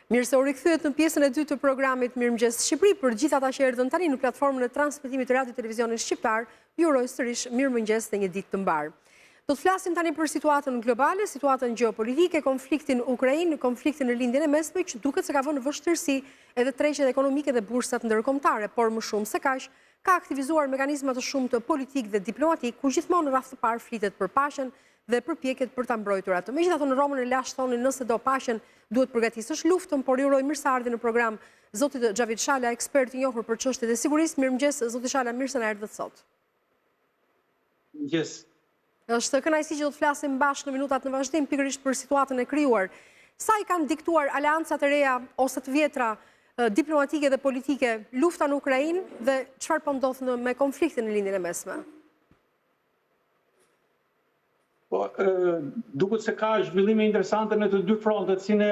Mirë se u rikthyet në pjesën e dytë të programit Mirëmëngjes Shqipëri. Për gjithë ata që erdhën tani në platformën e transmetimit të Radio Televizionit Shqiptar, ju uroj sërish mirëmëngjes dhe një ditë të mbarë. Do të flasim tani për situatën globale, situatën gjeopolitike, konfliktin Ukrainë, konfliktin në Lindjen e Mesme që duket se ka vënë në vështirësi edhe tregjet ekonomike dhe bursat ndërkombëtare, por më shumë se kaq, ka aktivizuar mekanizma të shumtë politikë dhe diplomatikë, ku gjithmonë në radhë të parë flitet për paqen dhe përpjekjet për ta mbrojtur atë. Megjithatë në Romën e lashtë thonin nëse do paqen, duhet përgatisësh luftën, por i uroj mirëseardhjen në program zotit Xhavit Shala, ekspert i njohur për çështjet e sigurisë. Mirëmëngjes, zoti Shala, mirë se na erdhët sot. Mirëmëngjes. Është kënaqësi që do të flasim bashkë në minutat në vazhdim pikërisht për situatën e krijuar. Sa i kanë diktuar aleancat e reja ose të vjetra diplomatike dhe politike lufta në Ukrainë dhe çfarë po ndodh me konfliktin në Lindjen e Mesme? Po, duket se ka zhvillime interesante në të dy frontet, si në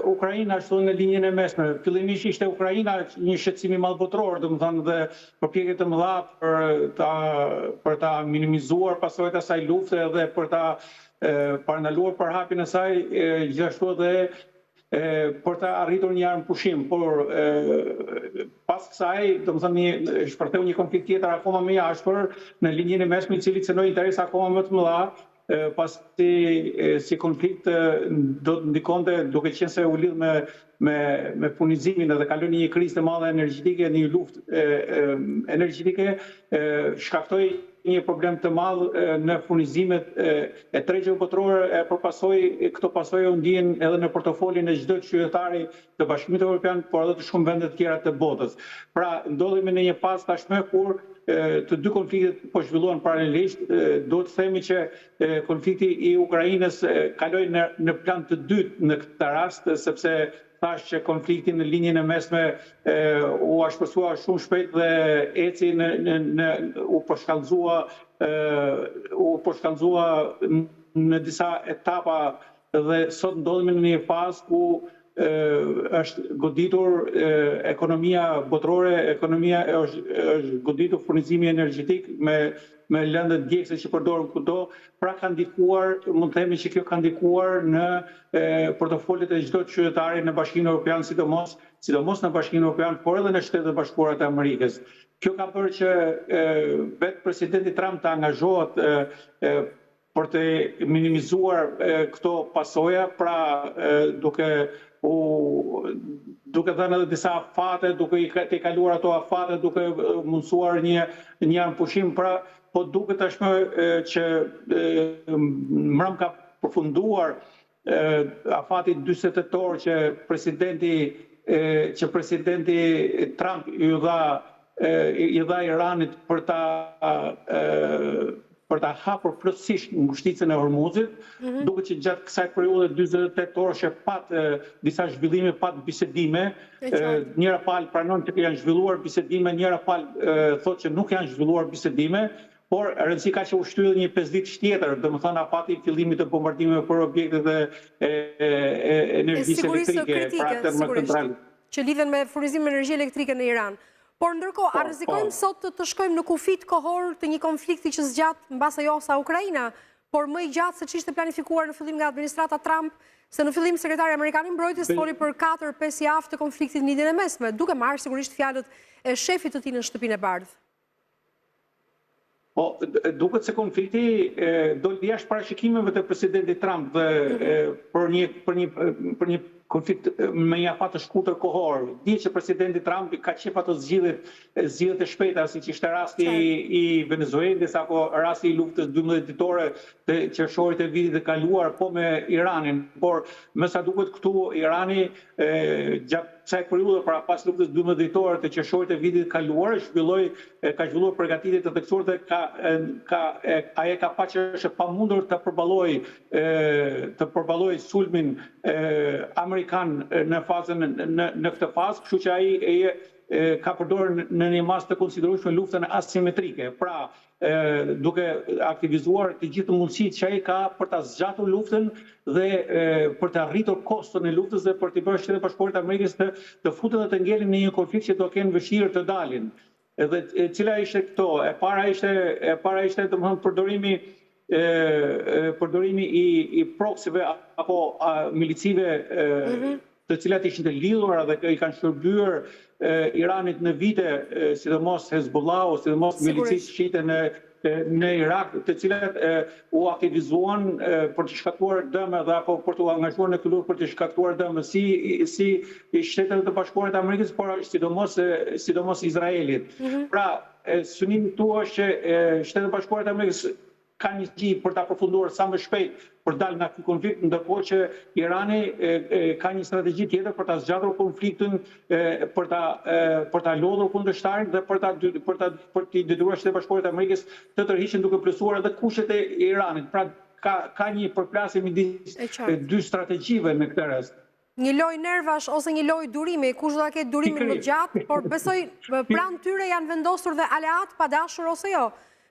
Ukrainë ashtu edhe në Lindjen e Mesme. Fillimisht ishte Ukraina një shqetësim i madh botëror, domethënë dhe përpjekje të mëdha për ta për ta minimizuar pasojat e asaj lufte dhe për ta parandaluar përhapjen e saj, gjithashtu edhe për të arritur një armëpushim, por pas kësaj, domethënë një shpërtheu një konflikt tjetër akoma më i ashpër në Lindjen e Mesme, i cili cenoi interesa akoma më të mëdha, pasi si konflikt do të ndikonte duke qenë se u lidh me me me furnizimin edhe kaloi në një krizë të madhe energjetike, në një luftë energjetike, shkaktoi një problem të madh në furnizimet e tregjeve botërore e për pasojë këto pasoja u ndien edhe në portofolin e çdo qytetari të Bashkimit Evropian, por edhe të shumë vendeve të tjera të botës. Pra, ndodhemi në një fazë tashmë kur të dy konfliktet po zhvillohen paralelisht, duhet të themi që konflikti i Ukrainës kaloi në në plan të dytë në këtë rast, sepse Thashë që konflikti në Lindjen e Mesme u ashpërsua shumë shpejt dhe eci në në në u përshkallëzua u përshkallëzua në disa etapa dhe sot ndodhemi në një fazë ku është goditur ekonomia botërore, ekonomia është është goditur furnizimi energjetik me me lëndët djegëse që përdoren kudo, pra ka ndikuar, mund të themi që kjo ka ndikuar në portofolet e çdo qytetari në Bashkimin Evropian, sidomos sidomos në Bashkimin Evropian, por edhe në Shtetet e Bashkuara të Amerikës. Kjo ka bërë që vetë presidenti Trump të angazhohet për të minimizuar këto pasoja, pra duke u duke dhënë edhe disa afate, duke i tejkaluar ato afate, duke mundësuar një një armëpushim, pra po duket tashmë që mbrëmë ka përfunduar afati 48 orë që presidenti që presidenti Trump iu dha i dha Iranit për ta për ta hapur plotësisht ngushticën e Hormuzit, mm -hmm. duket që gjatë kësaj periudhe 48 orëshe pat disa zhvillime, pat bisedime, njëra palë pranon që janë zhvilluar bisedime, njëra palë thotë që nuk janë zhvilluar bisedime, por rëndësi ka që u shty edhe një 5 ditësh tjetër, domethënë afati i fillimit të bombardimeve për objektet e, e, e energjisë elektrike, pra termocentralet. Që lidhen me furnizimin me energji elektrike në Iran. Por ndërkohë, a po, rrezikojmë po. sot të, të shkojmë në kufijtë kohorë të një konflikti që zgjat mbase jo sa Ukraina, por më i gjatë se ç'ishte planifikuar në fillim nga administrata Trump, se në fillim sekretari amerikan i mbrojtjes foli për 4-5 javë të konfliktit në Lindjen e Mesme, duke marrë sigurisht fjalët e shefit të tij në Shtëpinë e Bardhë. Po, duket se konflikti doli jashtë parashikimeve të presidentit Trump dhe mhm. për një për një për një konflikt me një afat të shkurtër kohor. Dihet që presidenti Trump ka qejf ato zgjidhjet, zgjidhjet e shpejta, siç ishte rasti i Venezuelës apo rasti i luftës 12 ditore të qershorit të vitit të kaluar po me Iranin, por me sa duket këtu Irani gjatë kësaj periudhe, pra pas luftës 12 ditore të qershorit të vitit të kaluar, zhvilloi ka zhvilluar përgatitje të theksuar dhe ka ka ai e ka pa që është e pamundur të përballojë të përballojë sulmin amerikan në fazën në në këtë fazë, kështu që ai e, ka përdorur në një masë të konsiderueshme luftën asimetrike. Pra, duke aktivizuar të gjithë mundësitë që ai ka për ta zgjatur luftën dhe për të rritur koston e luftës dhe për t'i bërë Shtetet e Bashkuara të Amerikës të të futen dhe të ngelin në një konflikt që do kenë vështirë të dalin. Edhe e cila ishte këto? E para ishte e para ishte domethënë përdorimi e, përdorimi i i proksive apo a, milicive mm -hmm. të cilat ishin të lidhura dhe i kanë shërbyer Iranit në vite, sidomos Hezbollahu, sidomos milicitë shiite në në Irak, të cilat u aktivizuan për të shkaktuar dëme dhe apo për t'u angazhuar në këtë luftë për të shkaktuar dëme si si Shteteve të Bashkuara të Amerikës, por sidomos sidomos Izraelit. Mhm. Pra, synimi këtu është që Shtetet e Bashkuara të Amerikës kanë një strategji për ta përfunduar sa më shpejt për të dalë nga ky konflikt, ndërkohë që Irani ka një strategji tjetër për ta zgjatur konfliktin, për ta për ta lodhur kundërshtarin dhe për ta për ta për t'i detyruar Shtetet e Bashkuara të Amerikës të tërhiqen duke plotësuar edhe kushtet e Iranit. Pra ka ka një përplasje midis dy strategjive në këtë rast. Një lojë nervash ose një lojë durimi, kush do ta ketë durimin më të gjatë, por besoj pranë tyre janë vendosur dhe aleatë pa dashur ose jo.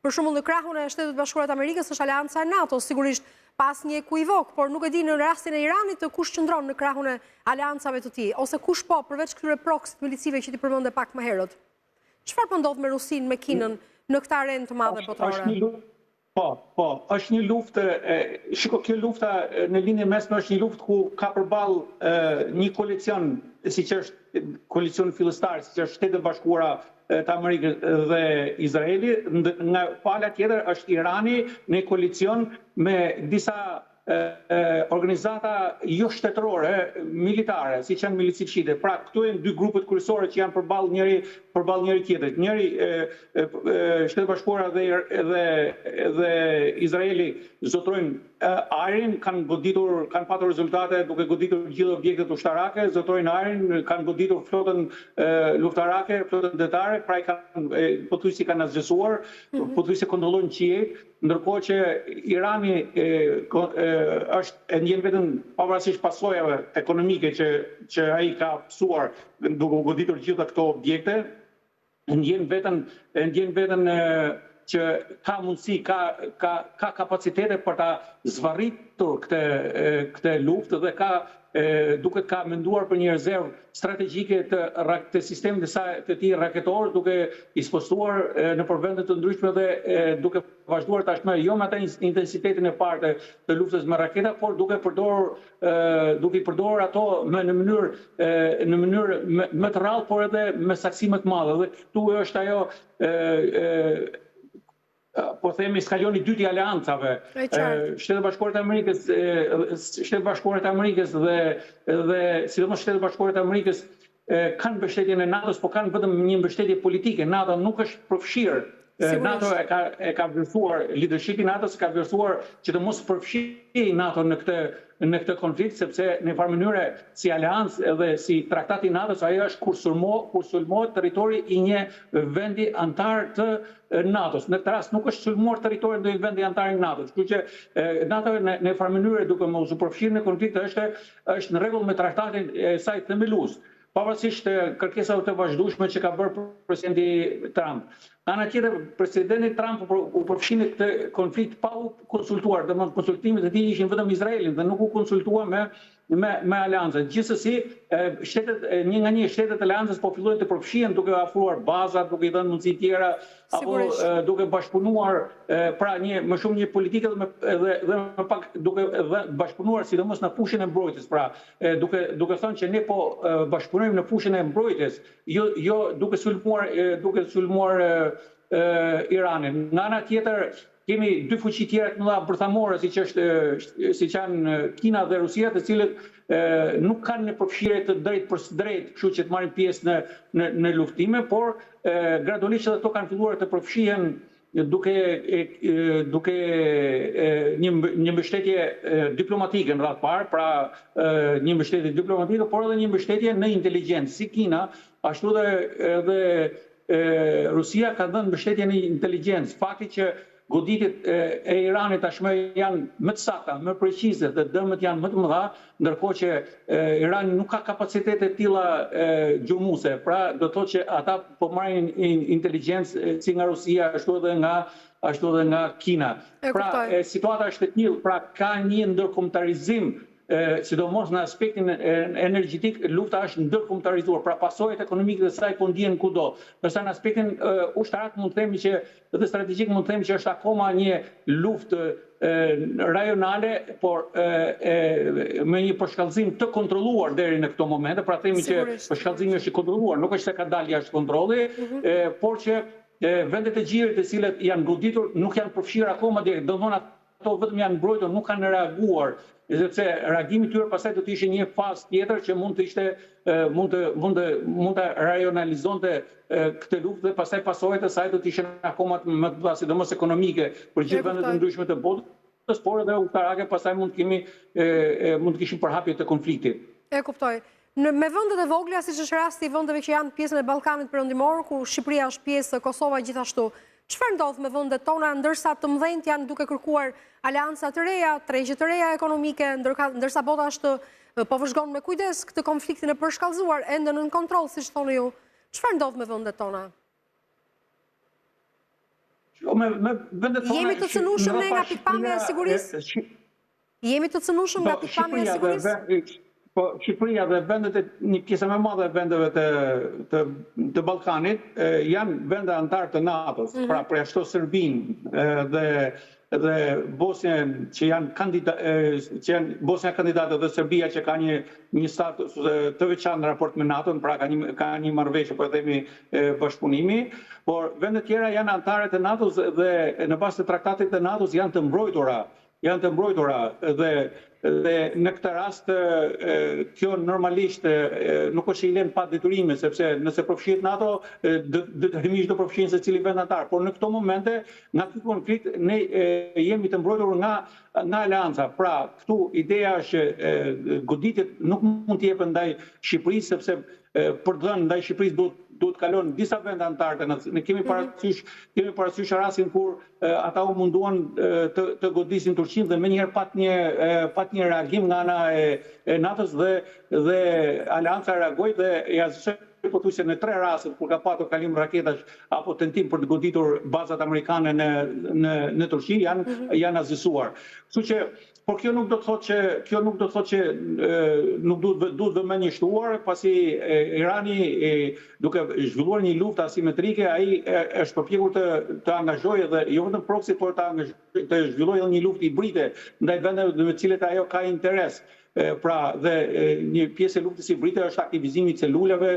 Për shembull në krahun e Shteteve të Bashkuara të Amerikës është aleanca e NATO, sigurisht pa asnjë ekuivok, por nuk e di në rastin e Iranit të kush qëndron në krahun e aleancave të tij, ose kush po, përveç këtyre proxy milicive që ti përmende pak më herët. Çfarë po ndodh me Rusinë, me Kinën në këtë arenë të madhe botërore? Po, po, është një luftë, shiko, kjo lufta në Lindjen e Mesme është një luftë ku ka përballë një koalicion, siç është koalicioni fillestar, siç është Shtetet e Bashkuara të Amerikës dhe Izraeli, nga pala tjetër është Irani në koalicion me disa organizata jo shtetërore militare, siç janë milicitë shiite. Pra, këtu janë dy grupet kryesore që janë përballë njëri përballë njëri tjetrit. Njëri Shtetet e Bashkuara dhe dhe dhe Izraeli zotërojnë ajrin, kanë goditur, kanë patur rezultate duke goditur gjithë objektet ushtarake, zotërojnë ajrin, kanë goditur flotën luftarake, flotën detare, pra i kanë pothuajse i kanë asgjësuar, mhm. pothuajse kontrollojnë qiejt. Ndërkohë që Irani është e ndjen veten pavarësisht pasojave ekonomike që që ai ka pësuar duke u goditur gjitha këto objekte, e ndjen veten e ndjen veten që ka mundësi, ka ka ka kapacitete për ta zvarritur këtë këtë luftë dhe ka duket ka menduar për një rezervë strategjike të të sistemit të saj të tij raketor duke i spostuar nëpër vende të ndryshme dhe duke vazhduar tashmë jo me atë intensitetin e parë të, të luftës me raketa, por duke përdorur duke i përdorur ato më në mënyrë në mënyrë më, më të rrallë, por edhe me saktësi më të madhe. Dhe këtu është ajo po themi skalioni i dytë i aleancave. Shtetet e Bashkuara të Amerikës, Shtetet e Bashkuara të Amerikës dhe dhe sidomos Shtetet e Bashkuara të Amerikës kanë mbështetjen e NATO-s, po kanë vetëm një mbështetje politike. NATO nuk është përfshirë. NATO e ka e ka vlerësuar leadershipi i NATO-s ka vlerësuar që të mos përfshijë NATO në këtë në këtë konflikt sepse në një farë mënyre si aleancë edhe si traktati i NATO-s ajo është kur sulmo kur sulmohet territori i një vendi anëtar të NATO-s. Në këtë rast nuk është sulmuar territori i ndonjë vendi anëtar i NATO-s. Kështu që NATO në një farë mënyre duke mos u përfshirë në konflikt është është në rregull me traktatin e saj themelues, pavarësisht kërkesave të vazhdueshme që ka bërë presidenti Trump. Nga ana tjetër, presidenti Trump u përfshi në këtë konflikt pa u konsultuar, domethënë konsultimet e tij ishin vetëm Izraelin dhe nuk u konsultua me me me aleancën. Gjithsesi, shtetet një nga një shtetet e aleancës po fillojnë të përfshihen duke afruar bazat, duke i dhënë mundësi tjera apo duke bashkëpunuar pra një më shumë një politikë edhe me edhe dhe më pak duke dhe bashkëpunuar sidomos në fushën e mbrojtjes, pra duke duke thënë që ne po bashkëpunojmë në fushën e mbrojtjes, jo jo duke sulmuar duke sulmuar Iranin. Nga ana tjetër, Kemi dy fuqi tjera të mëdha bërthamore, siç është siç janë Kina dhe Rusia, të cilët nuk kanë një përfshirje të drejtpërsëdrejtë, kështu që të marrin pjesë në në në luftime, por gradualisht edhe ato kanë filluar të përfshihen duke duke një një mbështetje diplomatike në radhë të parë, pra një mbështetje diplomatike, por edhe një mbështetje në inteligjencë, si Kina, ashtu dhe edhe Rusia ka dhënë mbështetje në inteligjencë. Fakti që goditjet e Iranit tashmë janë më të sakta, më precize dhe dëmet janë më të mëdha, ndërkohë që Irani nuk ka kapacitete të tilla gjurmuese. Pra, do të thotë që ata po marrin inteligjencë si nga Rusia ashtu edhe nga ashtu edhe nga Kina. Pra, situata është e tillë, pra ka një ndërkombëtarizim. sidomos në aspektin energjetik, lufta është ndërkombëtarizuar, pra pasojat ekonomike të saj po ndihen kudo. Ndërsa në aspektin ushtarak mund të themi që dhe strategjik mund të themi që është akoma një luftë rajonale, por me një përshkallëzim të kontrolluar deri në këto momente, pra themi që përshkallëzimi është i kontrolluar, nuk është se ka dalë jashtë kontrolli, mhm. por që vendet e gjirit të cilat janë goditur nuk janë përfshirë akoma deri, domethënë ato vetëm janë mbrojtur, nuk kanë reaguar, sepse reagimi i tyre pastaj do të ishte një fazë tjetër që mund të ishte mund të mund të mund ta rajonalizonte këtë luftë dhe pastaj pasojat e saj do të ishin akoma më të mëdha, sidomos ekonomike për gjithë vendet e ndryshme të botës, por edhe ushtarake pastaj mund të kemi mund të kishim përhapje të konfliktit. E kuptoj. Në, me vendet e vogla, siç është rasti i vendeve që janë pjesën e Ballkanit Perëndimor, ku Shqipëria është pjesë, Kosova gjithashtu, çfarë ndodh me vendet tona ndërsa të mëdhenjtë janë duke kërkuar aleanca të reja, tregje të reja ekonomike, ndërsa bota është po vëzhgon me kujdes këtë konfliktin e përshkallëzuar ende nën kontroll, siç thoni ju. Çfarë ndodh me vendet tona? Jo, me, me vendet tona... Jemi të cënueshëm ne nga pikëpamja e sigurisë? Jemi të cënueshëm nga po, pikëpamja e sigurisë? Po, Shqipëria dhe vendet e një pjesë më e madhe e vendeve të të të Ballkanit janë vende anëtarë të NATO-s, mm -hmm. pra përjashto Serbinë dhe dhe Bosnjën që janë kandida që janë Bosnja kandidate dhe Serbia që ka një një status të veçantë në raport me NATO-n, pra ka një ka një marrëveshje po e themi bashkëpunimi, por vendet tjera janë anëtare të NATO-s dhe në bazë të traktatit të NATO-s janë të mbrojtura janë të mbrojtura dhe dhe në këtë rast kjo normalisht nuk është që i lën pa detyrime, sepse nëse përfshihet NATO, detyrimisht do përfshihen secili vend anëtar, por në këto momente nga ky konflikt ne jemi të mbrojtur nga nga aleanca. Pra, këtu ideja është që goditjet nuk mund të jepen ndaj Shqipërisë sepse për të dhënë ndaj Shqipërisë duhet duhet të kalon disa vende anëtarë të NATO-s. Ne kemi mhm. parasysh kemi parasysh rastin kur ata u munduan të të godisin Turqinë dhe menjëherë pat një pat një reagim nga ana e, e NATO-s dhe dhe aleanca reagoi dhe i asgjësoi pothuajse në tre rastet kur ka patur kalim raketash apo tentim për të goditur bazat amerikane në në në Turqi janë mm -hmm. janë asgjësuar. Kështu që Por kjo nuk do të thotë që kjo nuk do të thotë që nuk duhet duhet vëmendje shtuar, pasi Irani duke zhvilluar një luftë asimetrike, ai është përpjekur të të angazhojë edhe jo vetëm proxy, por të angazhojë të zhvillojë edhe një luftë hibride ndaj vendeve me të cilët ajo ka interes. Pra, dhe një pjesë e luftës hibride është aktivizimi i celulave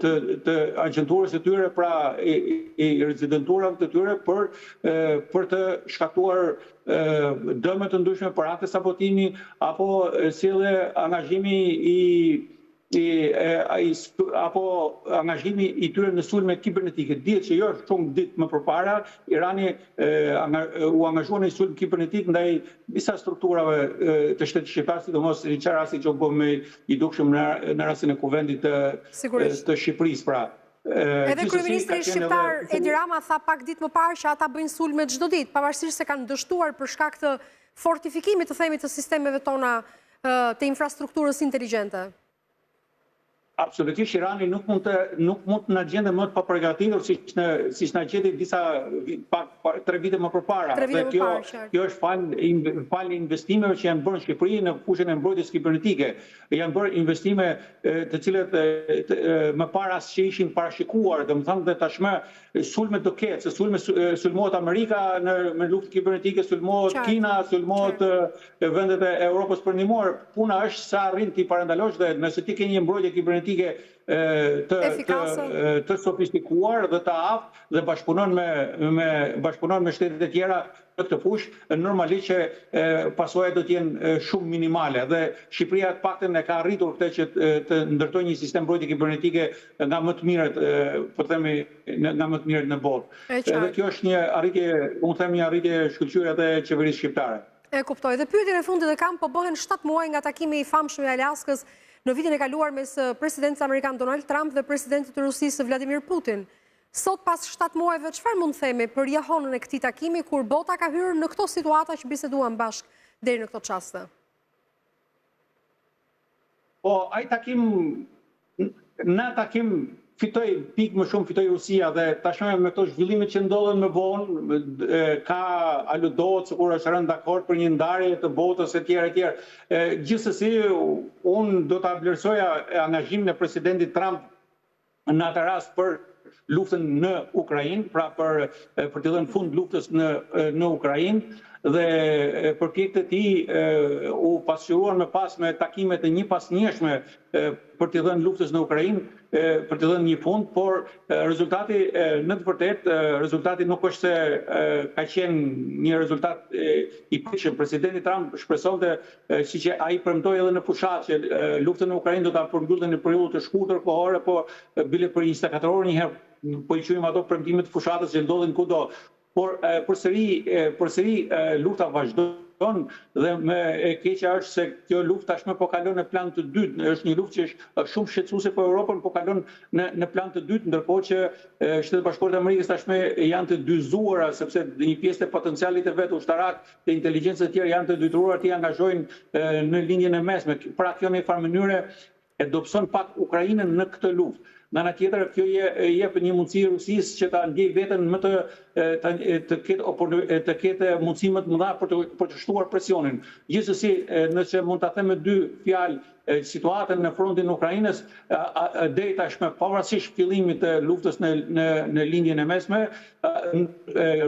të të agjenturës së tyre, pra i, i rezidenturave të tyre për për të shkaktuar dëme të ndryshme për akte sabotimi apo sjellje angazhimi i i, i apo angazhimi i tyre në sulme kibernetike. Dihet që jo shumë ditë më përpara Irani e, u angazhua në sulm kibernetik ndaj disa strukturave të shtetit shqiptar, sidomos në rasti që u bë më i dukshëm në në rastin e Kuvendit të të Shqipërisë, pra. Edhe kryeministri shqiptar Edi Rama tha pak ditë më parë që ata bëjnë sulme çdo ditë, pavarësisht se kanë dështuar për shkak të fortifikimit të themi të sistemeve tona të infrastrukturës inteligjente. Absolutisht Irani nuk mund të nuk mund të na gjente më të papërgatitur siç në siç na gjeti disa pak tre vite më përpara. Dhe kjo kjo është falë falë investimeve që janë bërë në Shqipëri në fushën e mbrojtjes kibernetike. Janë bërë investime të cilat më parë as që ishin parashikuar, domethënë dhe tashmë sulme do ketë, se sulme sulmohet Amerika në me luftë kibernetike, sulmohet Kina, sulmohet vendet e Europës Perëndimore. Puna është sa arrin t'i parandalosh dhe nëse ti ke një mbrojtje kibernetike të të të sofistikuar dhe të aftë dhe bashkëpunon me me bashkëpunon me shtetet e tjera në këtë fushë, normalisht që pasojat do të jenë shumë minimale dhe Shqipëria të paktën e ka arritur këtë që të ndërtojë një sistem mbrojtje kibernetike nga më të mirët, po themi nga më të mirët në botë. Edhe kjo është një arritje, unë them një arritje e shkëlqyer edhe e qeverisë shqiptare. E kuptoj. Dhe pyetjen e fundit e kam, po bëhen 7 muaj nga takimi i famshëm i Alaskës në vitin e kaluar mes presidentit amerikan Donald Trump dhe presidentit të Rusisë Vladimir Putin. Sot pas 7 muajve, çfarë mund të themi për jehonën e këtij takimi kur bota ka hyrë në këto situata që biseduam bashkë deri në këto çaste? Po, ai takim, në takim. Fitoi pikë më shumë fitoi Rusia dhe tashmë me këto zhvillimet që ndodhën më vonë ka aludohet sikur është rënë dakord për një ndarje të botës etj etj. Gjithsesi unë do ta vlerësoja angazhimin e presidentit Trump në atë rast për luftën në Ukrainë, pra për për t'i dhënë fund luftës në në Ukrainë dhe përpjekjet e tij u pasqyruan më pas me takime të njëpasnjëshme për t'i dhënë luftës në Ukrainë, për t'i dhënë një fund, por rezultati në të vërtetë rezultati nuk është se ka qenë një rezultat i pritshëm. Presidenti Trump shpresonte, siç ai premtoi edhe në fushatë që luftën në Ukrainë do ta përmbyllte në periudhë të shkurtër kohore, po bile për 24 orë një herë po i quajmë ato premtime të fushatës që ndodhin kudo. Por përsëri përsëri lufta vazhdon dhe më e keqja është se kjo luftë tashmë po kalon në plan të dytë, është një luftë që është shumë shqetësuese për Europën, po kalon në në plan të dytë, ndërkohë që Shtetet e Bashkuara të Amerikës tashmë janë të dyzuara sepse një pjesë të potencialit të vet ushtarak, të inteligjencës e tjerë janë të detyruar t'i angazhojnë në Lindjen e Mesme. Pra kjo në një farë mënyre e dobëson pak Ukrainën në këtë luftë. Nga ana tjetër, kjo i jep një mundësi Rusisë që ta ndjejë veten më të të ketë të ketë mundësi më të mëdha për të për të shtuar presionin. Gjithsesi, nëse mund ta them me dy fjalë situatën në frontin e Ukrainës, deri tashmë pavarësisht fillimit të luftës në në në Lindjen e Mesme,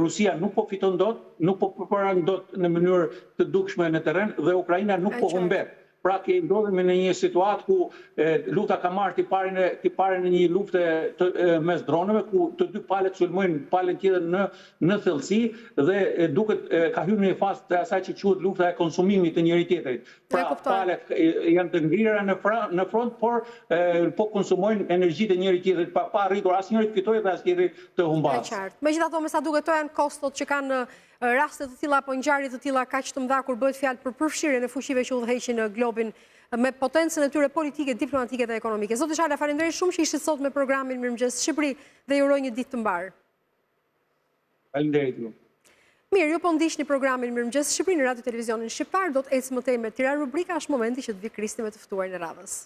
Rusia nuk po fiton dot, nuk po përparon dot në mënyrë të dukshme në terren dhe Ukraina nuk po humbet. Pra ke ndodhemi në një situatë ku lufta ka marrë tiparin e tiparin e një lufte të, mes dronëve ku të dy palët sulmojnë palën tjetër në në thellësi dhe duket ka hyrë në një fazë të asaj që quhet lufta e konsumimit të njëri tjetrit. Pra palët janë të ngrira në fra, në front, por e, po konsumojnë energjitë e njëri tjetrit pa pa arritur as njëri të fitojë dhe as tjetri të humbasë. E qartë. Megjithatë, me sa duket këto janë kostot që kanë Raste të tilla apo ngjarje të tilla kaq të mëdha kur bëhet fjalë për përfshirjen e fuqive që udhëheqin globin me potencën e tyre politike, diplomatike dhe ekonomike. Zoti Shala, faleminderit shumë që ishit sot me programin Mirëmëngjes Shqipëri dhe ju uroj një ditë të mbarë. Faleminderit ju. Mirë, ju po ndiqni programin Mirëmëngjes Shqipëri në Radio Televizionin Shqiptar, do të ecim më tej me tjera rubrika, është momenti që të vijë Kristi me të ftuarin e radhës.